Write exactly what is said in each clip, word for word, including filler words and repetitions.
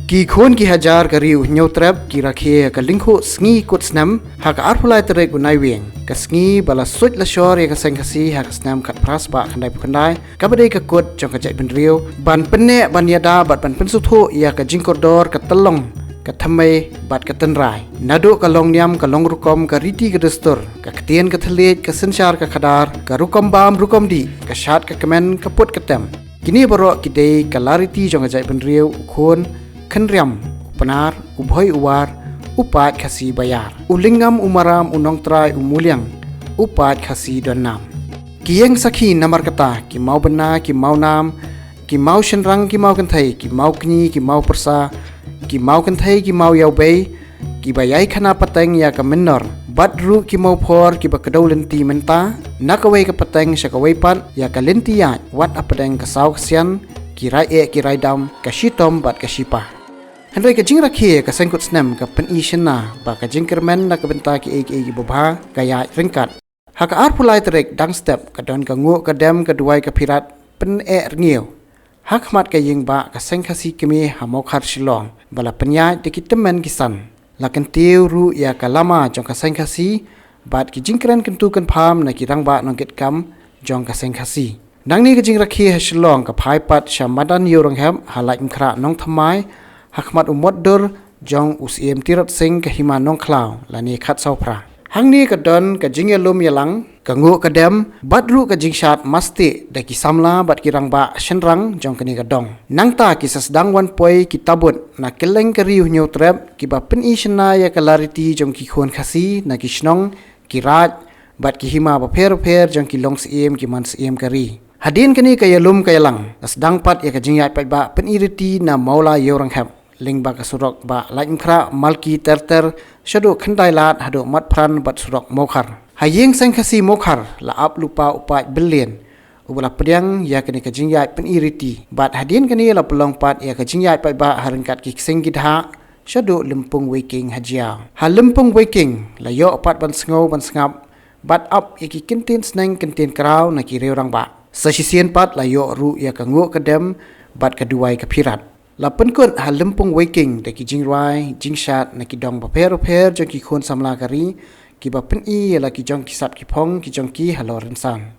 Ki khun ki hajar ka Ri u Hynñiewtrep ki rakhe ïa ka lyngkhuh sngi kut snem ha ka arphew lai tarik u Naiwieng, ka sngi ba la suid la shor ïa ka Seng Khasi ha ka snem khatphra spah khyndaiphew khyndai, kaba dei ka kut jong ka jaitbynriew, ban pynneh ban ïada bad ban pynsngewthuh ïa ka jingkordor ka tyllong, ka thymmei bad ka tynrai. Naduh ka longniam, ka longrukom, ka riti ka dustur, ka ktien ka thylliej, ka synshar ka khadar, ka rukom bam rukom dih, ka shad ka kmen, ka put ka tem. Kine baroh ki dei ka lariti jong ka jaitbynriew, u khun, khynriam, u Pnar, u Bhoi u War, u paid Khasi ba ïar, u Lyngngam u Maram, u Nongtrai u Muliang, u paid Khasi don nam. Ki ïeng sakhi namar kata, ki mawbynna, ki mawnam, ki mawshynrang, ki mawkynthei, ki mawkñi, ki mawpyrsa, ki mawkynthei, ki mawiawbei, kiba ïai khana pateng ïa ka mynnor bad ruh ki mawphor kiba kdew lynti mynta na kawei ka pateng sha kawei pat ïa ka lynti ïaid, wat hapdeng ka saw ka sian, ki rai eh ki rai dam, ka shitom bad ka shipa. Hynrei ka jingrakhe ïa ka Seng Kut Snem ka pyni shynna ba ka jingkyrmen na ka bynta kiei kiei kiba bha ka ïaid ryngkat. Ha ka arphew lai tarik dang step ka don ka nguh ka dem, ka duwai ka phirat pyneh rngiew ha khmat ka ïing bah ka Seng Khasi Kmie ha Mawkhar Shillong, ba la pynïaid da ki tymmen ki san. La kyntiew ruh ïa ka lama jong ka Seng Khasi bad ki jingkren kyntu kynpham na ki rangbah nongkitkam jong ka Seng Khasi. Nangne ka jingrakhe ha Shillong ka phai pat sha madan Ïewrynghep ha Laitumkhrah Nongthymmai, ha khmat u mot dur jong u Syiem Tirot Sing ka Hima Nongkhlaw lane Khatsawphra. Hangne ka don ka jingïalum ïalang, ka nguh ka dem bad ruh ka jingshad mastieh da ki samla bad ki rangbah shynrang jong kane ka dong. Nangta ki sa sdang wan poi ki tabut na kylleng ka Ri u Hynñiewtrep kiba pyni shynna ïa ka lariti jong ki khun Khasi na ki shnong, ki raid bad ki hima bapher bapher jong ki longsyiem ki mansyiem ka ri. Hadien kane ka ïalum ka ïalang, la sdang pat ïa ka jingïaid paidbah pyni riti na Mawla Ïewrynghep, lyngba ka surok ba Laitumkhrah Malki ter ter, shaduh Khyndailad haduh Matphran bad surok Mawkhar. Ha ïing Seng Khasi Mawkhar la ap lypa u paid Byllien, uba la pdiang ïa kane ka jingïaid pyni riti. Bad hadien kane la pynlong pat ïa ka jingïaid paidbah ha ryngkat ki ksing ki dhah shaduh Lympung Weiking ha Jaiaw. Ha Lympung Weiking la ïoh pat ban sngew ban sngap bad ap ïa ki kyntien sneng kyntien kraw na ki riew rangbah. Sa shisien pat la ïoh ruh ïa ka nguh ka dem bad ka duwai ka phirat. La pynkut ha Lympung Weiking da ki jingrwai jingshad na ki dong bapher bapher jong ki khun samla ka ri, kiba pyni ïa la ki jong ki sap ki phong ki jong ki halor rynsan.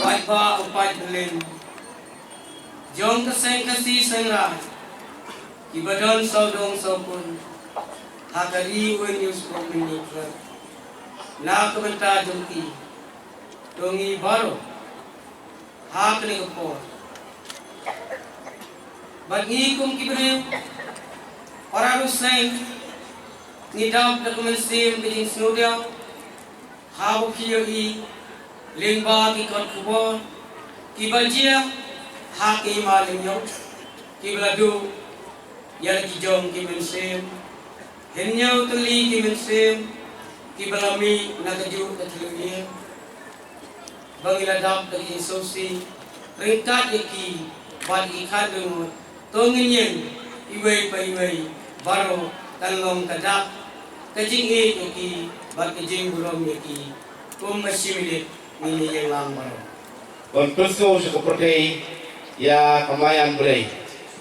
Paidbah u paid Byllien jong ka Seng Khasi Seng Raij, kiba don sawdong sawkun, ha ka ri West Bengal mynta, na ka bynta jong ki, to ngi baroh ha kane ka por, bad ngi kum ki briew para ruh seng, ngi dap da ka mynsiem ka jingsngewdiaw haba phi ïohi lyngba ki kot khubor kiba jia ha ki hima lyngïong, kiba la duh ïa la ki jong ki mynsiem, hynñiew tylli ki mynsiem kiba la mih na kajuh ka thylliej ïing, ba ngi la dap da ka jingsngewsih ryngkat ïa ki bad ki khatduh ngut. To ngin ïeng iwei pa iwei, baroh kan long ka dak ka jingïeit ïa ki bad ka jingburom ïa ki, kum ba shi minit ngin ïeng lang baroh. Ban pynsngew sha ka pyrthei ïa ka maïan Blei.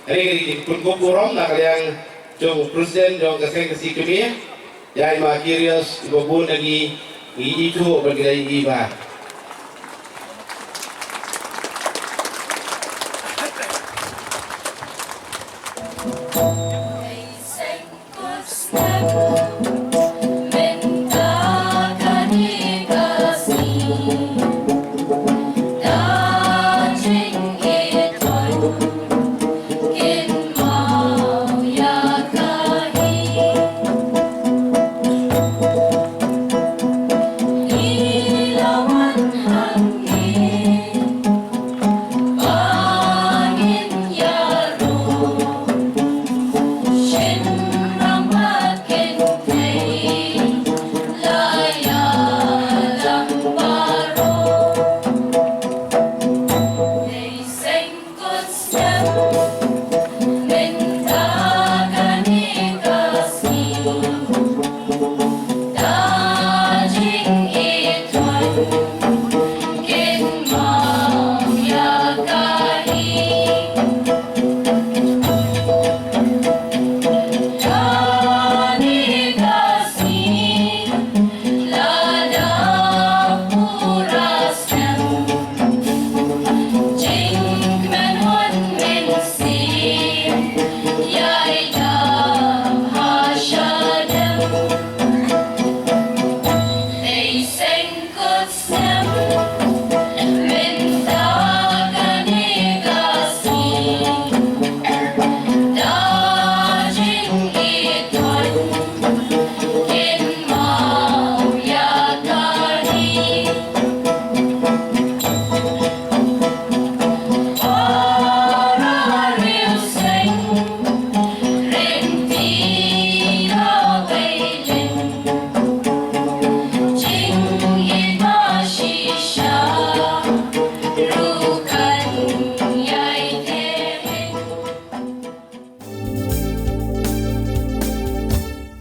Hynrei ka dei ka jingpynkup burom na ka liang jong u President jong ka Seng ka C K M A, ïa i Ma Kirios, iba bun na ngi ngi ithuh bad ngi la ïohi ba